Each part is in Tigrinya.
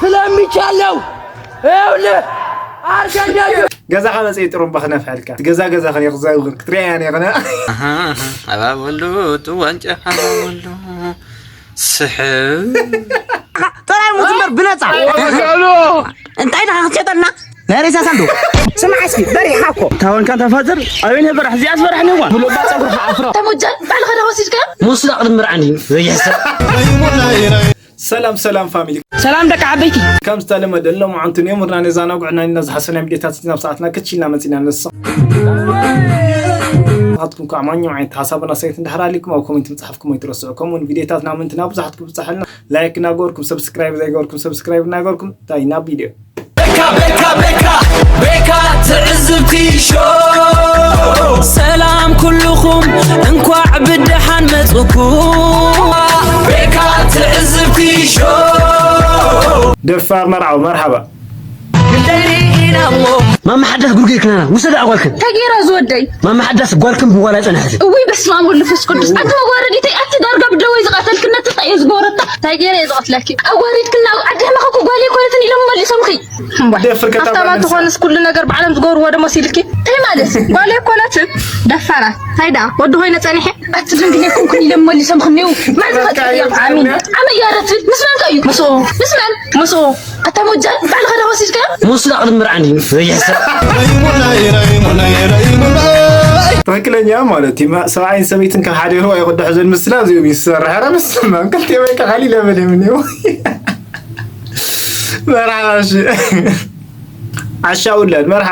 ስለሚቻለው ይኸውልህ አርገኛዩ ገዛኻ መጽኢ ጥሩምባ ክነፍሐልካ። እቲ ገዛ ገዛኽን እየ ክዘውር ክትሪኣያ እየ ኸነ። ኣባበሉ ጥዋንጨ ኣባበሉ ስሕብ ጥራይ ሙት እምበር ብነፃ እንታይ ደኻ ክትሸጠልና ናይ ሬሳ ሳንዱቕ ስማዕ እስኪ በሪኻ እኮ ታወንካ ተፋዘር ኣበይ ነበረ ሕዚኣ ዝበራሕኒ እዋ ሙሉእ ባ ፀጉርኻ ኣፍሮ ተሙጃን ባዕልኻ ዶ ወሲድካ ሙስላቕ ንምርዓን እዩ ዘይሕሰብ ሰላም ሰላም ፋሚሊ ሰላም ደቂ ዓበይቲ ከም ዝተለመደ ሎምዓንቲ ንየምርና ነዛ ናጉዕና ኢና ዝሓሰብና ቪድዮታት ናብ ሰዓትና ክች ኢልና መፂና ንሳ ናትኩም ከዓ ማንኛውም ዓይነት ሓሳብን ኣስተያየትን ድሕር ኣሊኩም ኣብ ኮሜንት ምፅሓፍኩም ኣይትረስዑ ከምኡውን ቪድዮታትና ምንትና ብዙሓት ክብፃሐልና ላይክ እናገበርኩም ሰብስክራይብ ዘይገበርኩም ሰብስክራይብ እናገበርኩም እንታይ ናብ ቪድዮ ቤካ ቤካ ቤካ ቤካ ትዕዝብቲ ሾው ሰላም ኩልኹም እንኳዕ ብደሓን መፅኩም ቤካ ትዕዝብቲ ሾው ደፋር መርዓዊ መርሓባ ማማ ሓዳስ ጉርጉይ ክናና ውሰድ ኣጓልክን እንታይ ገይራ ዝወደይ ማማ ሓዳስ ጓልክን ብጓል ኣይጸንሐትን እውይ በስመ ኣብ ወወልድ ወመንፈስ ቅዱስ ኣቲ መዋረዲተይ ኣቲ ዳርጋ ብደወይ ዝቐተልክን ነቲ እንታይ እየ ዝገበረታ እንታይ ገይረ እየ ዝቐትለኪ ኣዋሪድክና ኣዴና እኮ ጓል ኣይኮነትን ኢሎም መሊሶምኺ እምቧ ደፍር ከተባለ ኣፍታማ ንሳ። ትኾንስ ኩሉ ነገር ባዕሎም ዝገብርዎ ዶ መሲልኪ እንታይ ማለት ጓል ኣይኮነትን ደፋራት እንታይ ደኣ ወዲ ኮይነ ጸኒሐ ኣቲ ድንግል ኣይኮንኩን ኢሎም መሊሶምኺ እኒው ማን ዝቐትል እዮም ኣሚን ኣመይ ያረትል ምስ መን ከ እዩ ምስኡ ምስ መን ምስኡ ኣታ ሞጃል ባዕልኻ ዶ ወሲድካዮ? ሙስላቕ ንምርዓን እዩ ዘይሕሰብ። ትኽክለኛ ማለት እዩ ሰብኣይን ሰበይትን ካብ ሓደ ይህዋ ይቕድሑ ዘል ምስላ እዚኦም ይሰርሕ ረ ምስማ ክልቲኦም ኣይከሓል ይለበል የምን እዩ መርሓባሽ ዓሻ ውላድ መርሓ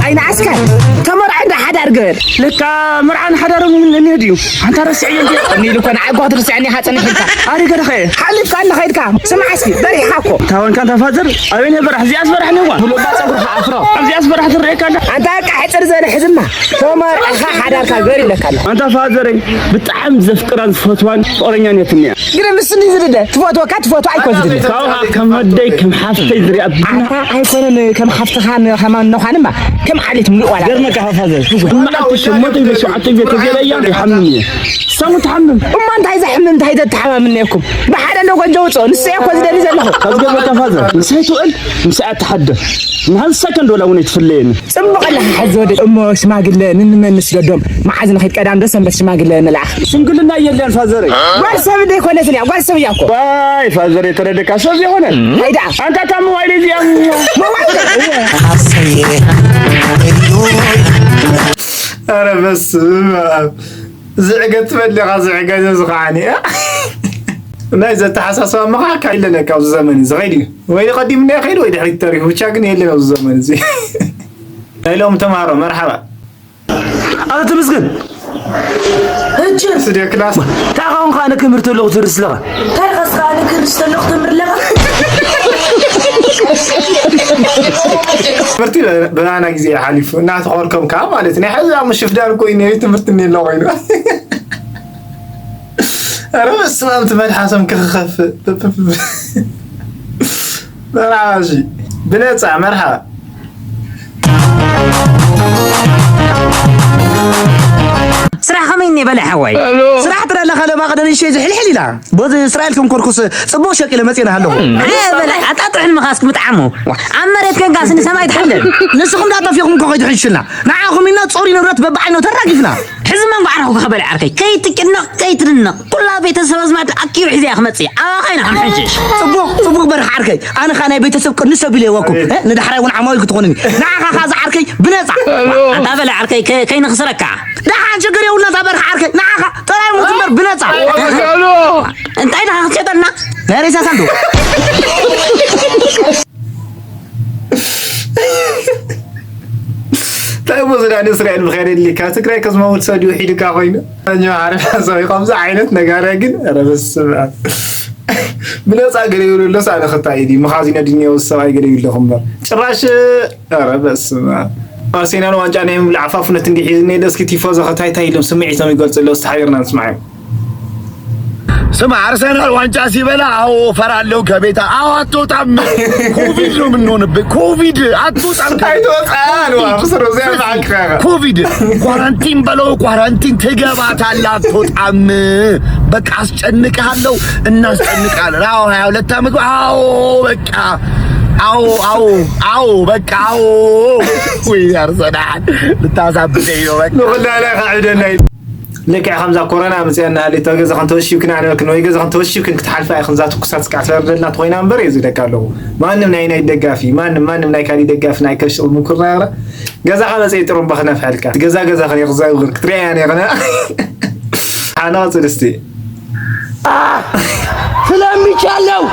ኣይንዓስካን ተመርዐ እንዳ ሓዳር ገበር ለካ መርዓን ሓዳርን እውን እኒሀ ድዩ ኣንታ ረስዐዮ እንዲ እኒኢሉ እኮ ንዓይ ጓ ክትርስዐኒ ኢኻ ጸኒሕልካ ኣሪገ ደኸ ሓሊፍካ እንዳ ኸይድካ ስማዕ እስኪ በሪኻ እኮ ታወንካ እንታ ፋዘር ኣበይ ነበር ሕዚኣስ በራሕ ነዋ ሙሉእ ባ ጸጉርኻ ኣፍሮ ኣብዚኣስ በራሕ ትረኤካ ኣላ ኣንታ በቃ ሕጽር ዝበለ ሕዝማ ተመርዕኻ ሓዳርካ ገበር ይብለካ ኣላ ኣንታ ፋዘረይ ብጣዕሚ ዘፍቅራን ዝፈትዋን ፍቕረኛን እያ ትኒያ ግደ ምስኒ ዝድለ ትፈትወካ ትፈትዋ ኣይኮን ዝድለ ካብኻ ከም ወደይ ከም ሓፍተይ ዝሪኣ ኣታ ኣይኮነን ከም ሓፍትኻን ከማን ነዃንማ ከም ዓሌት ምሉእ ዋላ ገርመካ ፋዘር መዓልቲ ሸሞንተ ኢለ ሸውዓተ ኢለ ተገለያ ይሓምም እየ ሳሙ ትሓምም እማ እንታይ ዘሕምም እንታይ ዘተሓማምነኩም ብሓደ እንዶ ጎንጆ ውፅኦ ንሰ እኮ ዝደሊ ዘለኹ ካብ ገርመካ ፋዘር ምሳይ ትውዕል ምሳይ ኣትሓድር ንሃን ሰከንድ ወላ እውን ኣይትፍለየኒ ጽቡቕ ኣለኻ ሕዚ ወደ እሞ ሽማግለ ንንመንስ ደዶም መዓዝ ንኸይድ ቀዳም ዶ ሰንበት ሽማግለ ንልኣኽ ሽምግልና የለን ፋዘረይ ጓል ሰብ ዘይኮነትን እያ ጓል ሰብ እያ እኮ ዋይ ፋዘረይ ተረደካ ሰብ ዘይኮነ እንታይ ደኣ ኣንታ እታ ሞባይል እዚኣ ሞባይል ኧረ በስመ ኣብ ዝዕገ ትበል ኢኻ ዝዕገ እዚ ከዓኒ ናይ ዘተሓሳስባ መኻካ የለን ካብዚ ዘመን እዚ ኸይድ እዩ ወይ ቀዲምና ይኸይድ ወይ ድሕሪት ተሪፉ ብቻ ግን የለን ኣብዚ ዘመን እዚ ናይ ሎም ተምሃሮ መርሓባ ኣቶ ተመስገን ህጅር ስድዮ ክላስ እንታይ ኸውን ከዓ ንክምህር ተለኹ ትርስ ለኻ እንታይ ኸስ ከዓ ንክርስ ተለኹ ትምህር ለኻ ትምህርቲ ብናና ግዜ ሓሊፉ እናተኾርኮም ከዓ ማለት ናይ ሕዚ ኣብ ምሽፍዳር ኮይኑ ትምህርቲ እኒለ ኮይኑ ኧረ በስመ ኣብ ትመልሓሶም ክኽኸፍእ መርሓባ እሺ ብነፃ መርሓባ ስራሕ ከመይ እኒ በለ ሓዋይ ስራሕ ትረ ኣለኻ ለማ ቀደን እሸ ዝሕልሕል ኢላ በዚ እስራኤል ከም ኮርኩስ ፅቡቅ ሸቂለ መፅና ኣለኹ በለ ኣጣጥዕ ንመኻስ ምጥዓሞ ኣብ መሬት ከንካስ ንሰማይ ትሓልል ንስኹም ዳጠፊኹም እኮ ከይትሕሽና ንዓኹም ኢና ጾሪ ንብረት በብዓይነቱ ኣራጊፍና ሕዚ መንጎ ዓርኹ ክኸበለ ዓርከይ ከይትጭነቕ ከይትድነቕ ኩላ ቤተሰብ ኣዝማድ ኣኪቡ ሒዘ እያ ክመጽእ ኣባኻ ኢና ክንሕንሽሽ ጽቡቕ ጽቡቕ በርሕ ዓርከይ ኣነ ኸኣ ናይ ቤተሰብ ቅድሚ ሰብ ኢለ የወኩም ንዳሕራይ እውን ዓማዊል ክትኾኑኒ ንዓኻ ኸኣ ዝዓርከይ ብነጻ ኣታ በለ ዓርከይ ከይንኽስረካ ደሓን ችግር የብሉን እዛ በርሕ ዓርከይ ንዓኻ ጥራይ ሙት እምበር ብነጻ እንታይ ደኻ ክትሸጠልና ናይ ሬሳ ሳንዱቕ እንታይ እሞ ዝዳን እስራኤል ምኸደሊ ካብ ትግራይ ከዝመውት ሰዲኡ ሒድካ ኮይኑ ኛ ዓረብ ሰው ከምዚ ዓይነት ነጋርያ ግን ኧረ በስመ ኣብ ብነፃ ገለ ይብሉ ኣሎስ ኣነ ክታይ ድዩ መኻዚኖ ድንያው ሰብኣይ ገለ ይብለኹም እምበር ጭራሽ ኧረ በስመ ኣብ ኣርሴናል ዋንጫ ናይ ምብላዕ ኣፋፍነት እንዲ ሒዝኒ ኢለ እስኪ ቲፎዞ ከታይታይ ኢሎም ስምዒቶም ይገልፁ ኣለዉ እስቲ ሓቢርና ንስማዓዮም ስማ፣ አርሰናል ዋንጫ ሲበላ አዎ እፈራለሁ ከቤታ። አዎ አትወጣም። ኮቪድ ነው የምንሆንብህ። ኮቪድ አትወጣም ከቤታ። ኣይትወፅኣን ዋ ብስሩ እዚኣ መዓልቲ ኮቪድ ኳራንቲን በለው፣ ኳራንቲን ትገባታለህ፣ አትወጣም። በቃ አስጨንቅሃለሁ፣ እናስጨንቃለን። አዎ ሀያ ሁለት ዓመት። አዎ በቃ አዎ አዎ አዎ በቃ አዎ። ወይ አርሰናል ልታሳብደኝ ነው በቃ። ንኹላላ ከዕብደና እዩ። ልክዕ ከምዛ ኮሮና መፅያና ሃሊቶ ገዛኸን ተወሺብክን ኣነበክን ወይ ገዛኸን ተወሺብክን ክትሓልፋ ኢኽን። እዛ ትኩሳት እስካዕ ትበርደልና ተኾይና እምበር እየ ዝብለካ ኣለኹ። ማንም ናይ ናይ ደጋፊ ማንም ማንም ናይ ካሊ ደጋፊ ናይ ከሽቕ ምንኩርና ያረ ገዛኻ መፅኢ ጥሩምባ ክነፍሐልካ ገዛ ገዛኸን እየ ክዛውር ክትሪኣያ ነይኽነ ሓና ፅድስቲ ስለምቻለው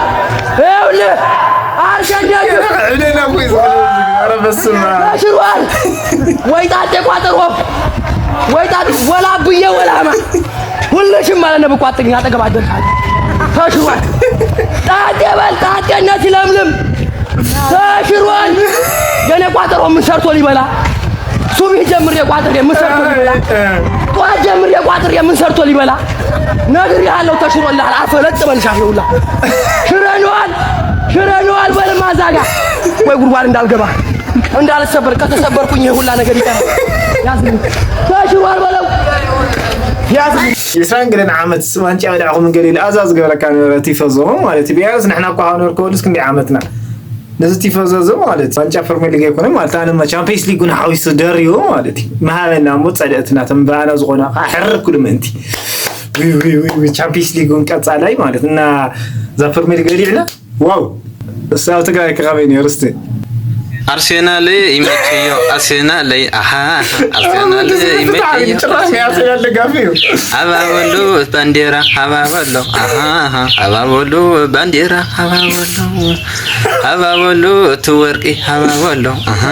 ይኸውልህ አርሰናል ዕብደና እኮ እዩ ዝኽእል። ኧረ በስመ ኣብ። ተሽሯል። ወይ ጣጤ ቋጠሮ ወይ ጣጤ ወላ ብዬ ወላ ማ ሁልሽም ማለት ነው። ብቋጥኝ አጠገብ አደርሳል። ተሽሯል። ጣጤ በል ጣጤነት ይለምልም። ተሽሯል። የኔ ቋጠሮ ምን ሰርቶ ሊበላ ሱብሂ ጀምሬ ቋጥሬ ምን ሰርቶ ሊበላ ጠዋት ጀምሬ ቋጥሬ ምን ሰርቶ ሊበላ ነግሬሃለሁ። ተሽሮልሃል። አርፈህ ለጥ በል ሻፌ ሁላ ሽረነዋል። ሽረነዋል በልማ እዛ ጋ ወይ ጉድጓድ እንዳልገባ እንዳልሰበር። ከተሰበርኩኝ ይሄ ሁላ ነገር ይቀራል። ያዝልኝ። ተሽሯል በለው። ያዝልኝ። ዒስራን ገለን ዓመት ዋንጫ በላዕኹም ገለ ኢሉ ኣዛ ዝገበረካ ነበረ ቲፎዞ ማለት እዩ። ቢያንስ ንሕና እኳ ካብ ነበርኩ ወልስ ክንደይ ዓመትና ነዚ ቲፎዞ እዚ ማለት ዋንጫ ፕሪሚየር ሊግ ኣይኮነ ማለት ኣነ ቻምፒየንስ ሊግ እውን ሓዊሱ ደርዩ ማለት እዩ። መሃበና እሞ ጸልእትና ተም ብኣና ዝኾነ ከዓ ሕርር ኩሉ ምእንቲ ዊ- ዊ- ዊ- ዊ- ቻምፒየንስ ሊግ እውን ቀጻላይ ማለት እና እዛ ፕሪሚየር ሊግ በሊዕና ዋው እስ ኣብ ትግራይ ከኻበይ ነይሩ እስቲ አርሴናል ይመችዮ አርሴናል አሃ አርሴናል ይመችዮ ጭራሽ የአርሴናል ደጋፊ እዩ። ሀባበሎ ባንዲራ ሀባበሎ አሃ ሀባበሎ ባንዲራ ሀባበሎ ሀባበሎ እቲ ወርቂ ሀባበሎ አሃ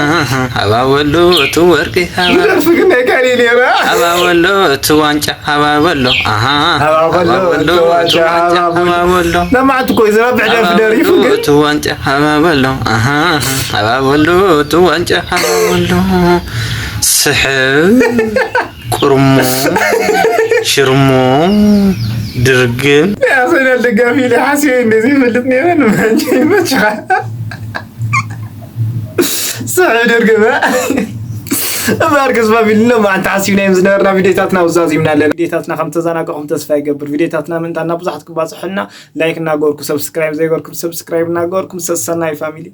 ሀባበሎ እቲ ወርቂ ሀባበሎ ደርፊ ግን ናይ ካሊ ነይራ ሀባበሎ እቲ ዋንጫ ሀባበሎ አሃ ሀባበሎ እቲ ዋንጫ ሀባበሎ። ሀባበሎ ነማዕት እኮ እዩ ዝረብሕ ደርፊ ደሪፉ ግን እቲ ዋንጫ ሀባበሎ አሃ ሀባበሎ እቲ ዋንጫ ሀባበሎ ስሕብ ቁርሞ ሽርሞ ድርግም የአርሰናል ደጋፊ ኢለ ሓሲበ እንደዚ ይፈልጥ ነይረ ንማንቸ ይመችኻ ስሕ ደርግበ እምበኣር ከስፋ ቢልና ማዓንቲ ሓሲብና እዮም ዝነበርና ቪዲዮታትና ውዛዚምና ኣለና ቪዲዮታትና ከም ተዘናገኹም ተስፋ ይገብር ቪዲዮታትና ምእንታና ብዙሓት ክባፅሑልና ላይክ እናገበርኩም ሰብስክራይብ ዘይገበርኩም ሰብስክራይብ እናገበርኩም ሰሰናይ ፋሚሊ